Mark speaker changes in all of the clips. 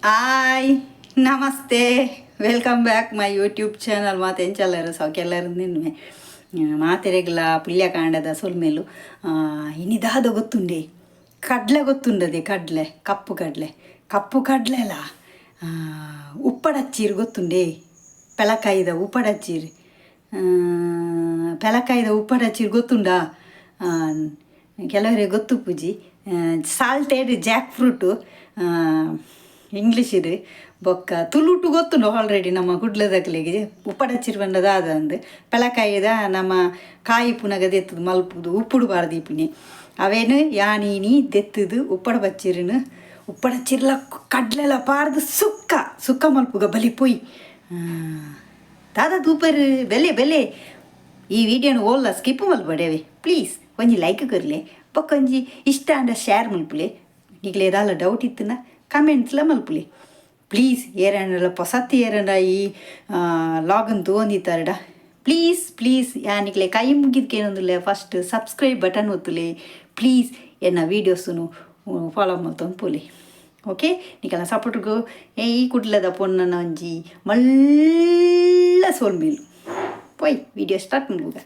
Speaker 1: Hi, namaste, welcome back my YouTube channel. ಮಾತು ಎಂಚಲ್ಲರು ಸೌಖ್ಯಲ್ಲರು ನಿನ್ನೆ ಮಾತೆರೆಗ್ಲ ಪುಲ್ಯ ಕಾಂಡದ ಸೊಲ್ಮೆಲು. ಇನಿದಾದ ಗೊತ್ತುಂಡೆ ಕಡಲೆ ಗೊತ್ತುಂಡದೆ, ಕಡಲೆ ಕಪ್ಪು ಕಡಲೆ, ಕಪ್ಪು ಕಡಲೆಲ ಉಪ್ಪಡಚ್ಚೀರು ಗೊತ್ತುಂಡೆ, ಪೆಲಕಾಯಿದ ಉಪ್ಪಡಚ್ಚೀರು, ಪೆಲಕಾಯಿದ ಉಪ್ಪಡಚ್ಚೀರು ಗೊತ್ತುಂಡಾ? ಕೆಲವರಿಗೆ ಗೊತ್ತು ಪೂಜಿ. ಸಾಲ್ಟೆಡ್ ಜಾಕ್ ಫ್ರೂಟು ಇಂಗ್ಲೀಷಿಡು, ಬೊಕ್ಕ ತುಳುಟು ಗೊತ್ತುಂಡು ಆಲ್ರೆಡಿ ನಮ್ಮ ಕುಡ್ಲದಕ್ಲೆಗೆ ಉಪ್ಪಡಚ್ಚಿರು ಪಂಡದ ಅಂದು. ಪೆಲಕಾಯಿದ ನಮ್ಮ ಕಾಯಿ ಪುನಗ ದೆತ್ತದು ಮಲ್ಪುದು ಉಪ್ಪುಡು ಬಾರ್ದೀಪಿನಿ. ಅವೇನು ಯಾನೀನಿ ದೆತ್ತದು ಉಪ್ಪಡ ಬಚ್ಚಿರುನು, ಉಪ್ಪಡಚ್ಚಿರ್ಲ ಕಡ್ಲೆಲ ಪಾರ್ದು ಸುಕ್ಕ ಸುಕ್ಕ ಮಲ್ಪುಗ ಬಲಿ ಪೊಯ್ ದಾದ ತೂಪರ್ ಬೆಲೆ ಬೆಲೆ. ಈ ವಿಡಿಯೋನ ಓಲ್ಲ ಸ್ಕಿಪ್ ಮಲ್ಪಡೇವೆ, ಪ್ಲೀಸ್ ಒಂಜಿ ಲೈಕ್ ಕೊರ್ಲೆ, ಬೊಕ್ಕ ಒಂಜಿ ಇಷ್ಟ ಅಂಡ ಶೇರ್ ಮಲ್ಪುಲೆ. ನಿಕ್ಲೆ ಏದಾಲ ಡೌಟ್ ಇತ್ತುನ ಕಮೆಂಟ್ಸ್ಲ ಮಲ್ಪುಲೆ ಪ್ಲೀಸ್. ಏರಂಡಲ ಪೊಸತ್ತಿ ಏರಂಡ ಈ ಲಾಗನ್ ತೂವೊಂದಿತ್ತಾರಡ ಪ್ಲೀಸ್ ಪ್ಲೀಸ್ ಯಾನಿಕ್ಲೆ ಕೈ ಮುಗಿದ್ಕೇನೊಂದುಲ್ಲೆ, ಫಸ್ಟ್ ಸಬ್ಸ್ಕ್ರೈಬ್ ಬಟನ್ ಒತ್ತುಲೆ ಪ್ಲೀಸ್. ಎನ್ನ ವೀಡಿಯೋಸುನು ಫಾಲೋ ಮಲ್ತೊಂದು ಪೋಲೆ. ಓಕೆ, ನಿಕಲ್ನ ಸಪೋರ್ಟ್ಗು ಈ ಕುಡ್ಲದ ಪೊನ್ನನ ಒಂಜಿ ಮಲ್ಲ ಸೋಲ್ಮೇಲು. ಪೋಯ್ ವಿಡಿಯೋ ಸ್ಟಾರ್ಟ್ ಮಲ್ಪುಗ.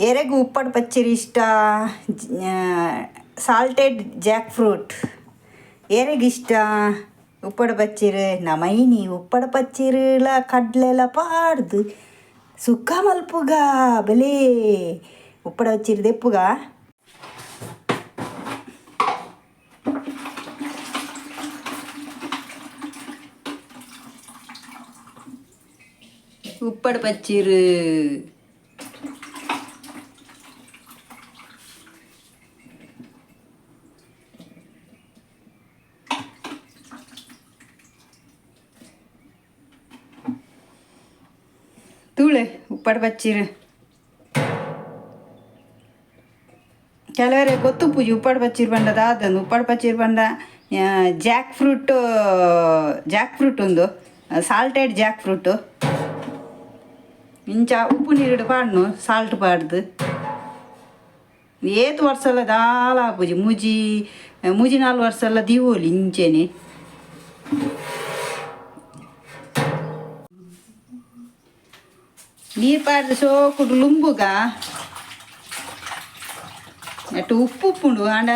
Speaker 1: ಎರೆಗು ಉಪ್ಪಡ್ ಪಚ್ಚಿರಿ ಇಷ್ಟ? ಸಾಲ್ಟೆಡ್ ಜಾಕ್ ಫ್ರೂಟ್ ಏರೆಗ್ ಇಷ್ಟ ಉಪ್ಪಡ್ ಪಚ್ಚಿರು? ನಮೈನಿ ಉಪ್ಪಡ್ ಪಚ್ಚಿರುಲ ಕಡ್ಲೆಲ ಪಾಡ್ದು ಸುಕ್ಕ ಮಲ್ಪುಗ ಬಲೇ. ಉಪ್ಪಡ ಪಚ್ಚಿರು ದೆಪ್ಪುಗ. ಉಪ್ಪಡ್ ಪಚ್ಚಿರು ತೂಳೆ ಉಪ್ಪಡ್ ಬಚ್ಚಿರು. ಕೆಲವರೆ ಗೊತ್ತು ಪೂಜಿ ಉಪ್ಪಡ್ ಬಚ್ಚಿರು ಪಂಡ ದಾದಂದು. ಉಪ್ಪಡ್ ಪಚ್ಚಿರು ಪಂಡ ಜಾಕ್ ಫ್ರೂಟ್, ಜಾಕ್ ಫ್ರೂಟ್ ಉಂದು, ಸಾಲ್ಟೆಡ್ ಜಾಕ್ ಫ್ರೂಟ್. ಇಂಚ ಉಪ್ಪು ನೀರುಡು ಪಾಡ್ನು ಸಾಲ್ಟ್ ಪಾಡ್ದು ಏತ್ ವರ್ಷಲ ದಾಲ ಆಪುಜಿ. ಮೂಜಿ ಮೂಜಿ ನಾಲ್ ವರ್ಷಲ ದೀವೊಲಿ ಇಂಚೆನೆ. ನೀರು ಪಾಡ್ದು ಸೋಕುಡು ಲುಂಬುಗ. ನೆಟ್ಟು ಉಪ್ಪು ಉಪ್ಪುಂಡು ಆಂಡ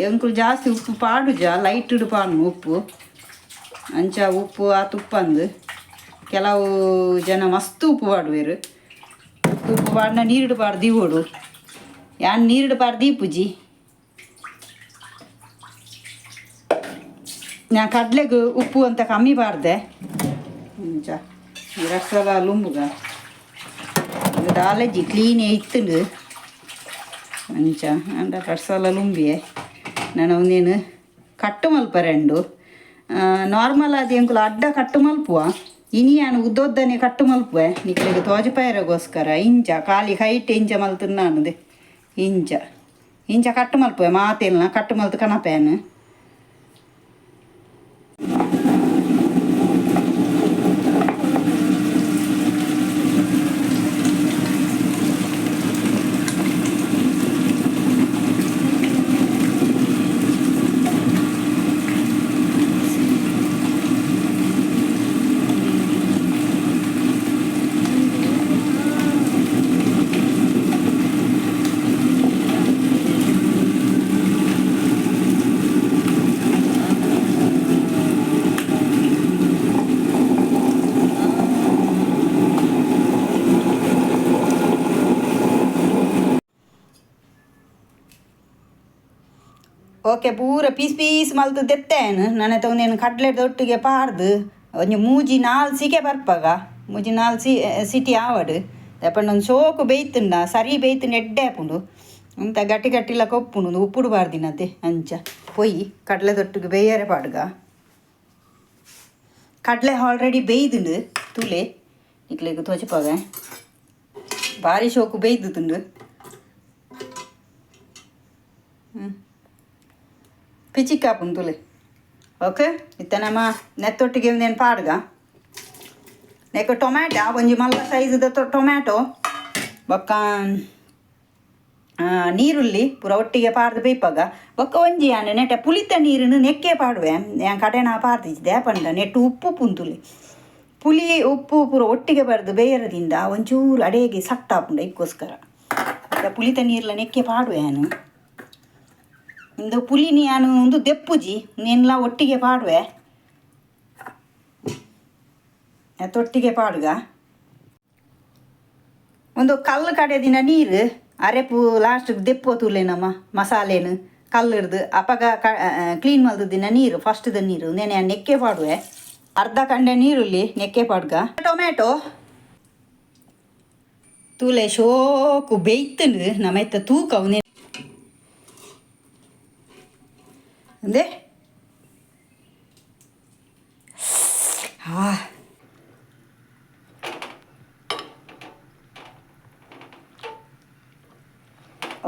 Speaker 1: ಎಂಕುಲು ಜಾಸ್ತಿ ಉಪ್ಪು ಪಾಡುಜ, ಲೈಟ್ ಪಾಡು ಉಪ್ಪು. ಅಂಚ ಉಪ್ಪು ಆತ್ ಉಪ್ಪಂದು ಕೆಲವು ಜನ ಮಸ್ತ್ ಉಪ್ಪು ಪಾಡುವೆರು. ಉಪ್ಪು ಪಾಡಿನ ನೀರುಡು ಪಾಡು ದೀವೋಡು, ಯಾನ್ ನೀರುಡು ಪಾಡು ದೀಪುಜಿ. ನಾನು ಕಡ್ಲೆಗೆ ಉಪ್ಪು ಅಂತ ಕಮ್ಮಿ ಪಾಡ್ದೆ. ಅಂಚ ರಸಲ ಲುಂಬುಗ ದಾಲಜ್ಜಿ ಕ್ಲೀನ್ ಇತ್ತುಂಡು. ಅಂಚ ಅಂಡ ರಸಲ ಲುಂಬಿಯೆ ನಾನು ಒಂದೇನು ಕಟ್ಟು ಮಲ್ಪ ರೆಂಡು ನಾರ್ಮಲ್ ಆದ್ ಎಂಕುಲು ಅಡ್ಡ ಕಟ್ಟು ಮಲ್ಪುವ. ಇನಿ ಯಾನು ಉದ್ದೊದ್ದನೆ ಕಟ್ಟು ಮಲ್ಪುವೆ ನಿಕ್ಲೆಗ್ ತೋಜಪಾಯರಗೋಸ್ಕರ. ಇಂಚ ಖಾಲಿ ಹೈಟ್ ಇಂಚ ಮಲ್ತು ಇಂಚ ಇಂಚ ಕಟ್ಟು ಮಲ್ಪುವೆ ಮಾತೆಲ್ನ ಕಟ್ಟು ಮಲ್ತು ಕಣಪೇನು. ಓಕೆ ಪೂರ ಪೀಸ್ ಪೀಸ್ ಮಲ್ತು ದೆತ್ತೇನು ನನ್ನ ಒಂದೇನು ಕಡ್ಲೆ ಒಟ್ಟಿಗೆ ಪಾರ್ದು ಒಂಜಿ ಮೂಜಿ ನಾಲ್ ಸಿಕೆ ಬರ್ಪಗ ಮೂಜಿ ನಾಲ್ ಸಿಟಿ ಆವಡು ದಪ್ಪಂಡ ಒಂದು ಸೋಕು ಬೇಯ್ತುಂಡ ಸರಿ ಬೇಯ್ತುಂಡ ಎಡ್ಡೆ ಆಪುಂಡು ಅಂತ ಗಟ್ಟಿ ಗಟ್ಟಿಲ ಕೊಪ್ಪುಂಡು ಉಪ್ಪುಡು ಬಾರ್ದಿನತೆ. ಅಂಚ ಪೊಯ್ ಕಡಲೆ ತೊಟ್ಟಿಗೆ ಬೇಯರೆ ಪಾಡ್ಗ. ಕಡಲೆ ಆಲ್ರೆಡಿ ಬೇಯ್ದುಂಡು ತುಲೆ ನಿಕ್ಲೆಗ್ ತೋಚಿಪಾಗ ಭಾರಿ ಶೋಕು ಬೇಯ್ದುಂಡು. ಪಿಚಿಕ್ಕಾಪುಂಡು ತುಲೆ. ಓಕೆ ಇತ್ತೆ ನಮ್ಮ ನೆತ್ತೊಟ್ಟಿಗೆ ಒಂದೇನು ಪಾಡ್ಗ. ನೆಕ್ ಟೊಮ್ಯಾಟೊ ಒಂಜಿ ಮಲ್ಲ ಸೈಜ್ದ ಟೊಮ್ಯಾಟೊ ಬೊಕ್ಕ ನೀರುಳ್ಳಿ ಪೂರ ಒಟ್ಟಿಗೆ ಪಾಡ್ದು ಬೇಯ್ಪಾಗ. ಬೊಕ್ಕ ಒಂಜಿ ಯಾನ್ ನೆಟೆ ಪುಳಿತ ನೀರುನು ನೆಕ್ಕೆ ಪಾಡುವೆ ಯಾನ್ ಕಡೆನ ಪಾಡ್ದಿಜ್ದೆ ಪಂಡ ನೆಟ್ಟು ಉಪ್ಪು ಪುಂತುಲಿ ಪುಳಿ ಉಪ್ಪು ಪೂರ ಒಟ್ಟಿಗೆ ಬರ್ದು ಬೇಯರದಿಂದ ಒಂಚೂರು ಅಡೇಗೆ ಸಟ್ಟ ಆಪುಂಡು ಐಕ್ಕೋಸ್ಕರ ಪುಳಿತ ನೀರ್ಲ ನೆಕ್ಕೆ ಪಾಡುವೆ ಯಾನು. ಇಂದು ಪುಲಿನಿ ಯಾನು ಒಂದು ದೆಪ್ಪುಜಿ ನೆನ್ಲ ಒಟ್ಟಿಗೆ ಪಾಡುವೆ ತೊಟ್ಟಿಗೆ ಪಾಡುಗ. ಒಂದು ಕಲ್ಲು ಕಡೆದಿನ ನೀರು ಅರೆಪು ಲಾಸ್ಟ್ ದೆಪ್ಪು ತೂಲೆ ನಮ್ಮ ಮಸಾಲೆನು ಕಲ್ಲಿಡ್ದು ಅಪಗ ಕ್ಲೀನ್ ಮಲ್ದಿನ ನೀರು ಫಸ್ಟ್ದ ನೀರು ನೆನೆ ನೆಕ್ಕೆ ಪಾಡುವೆ. ಅರ್ಧ ಕಂಡೆ ನೀರುಳ್ಳಿ ನೆಕ್ಕೆ ಪಾಡ್ಗ. ಟೊಮ್ಯಾಟೊ ತೂಲೆ ಶೋಕು ಬೇಯ್ತುಂಡು ನಮ್ಮ ಇತ್ತ ತೂಕ ಅಂದೆ.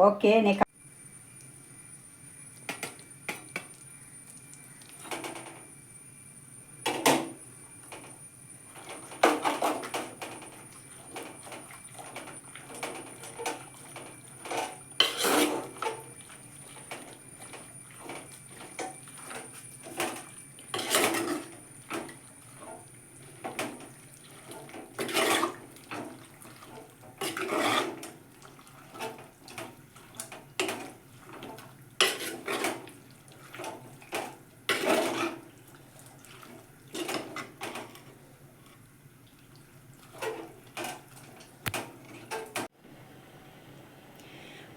Speaker 1: ಓಕೆ ನೆಕ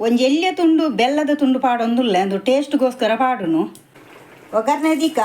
Speaker 1: ಒಂಜಿ ಎಲ್ಯ ತುಂಡು ಬೆಲ್ಲದ ತುಂಡು ಪಾಡೊಂದುಲ್ಲ ಒಂದು ಟೇಸ್ಟ್ಗೋಸ್ಕರ ಪಾಡುನು. ಒಗ್ಗರಣೆ ದೀಕ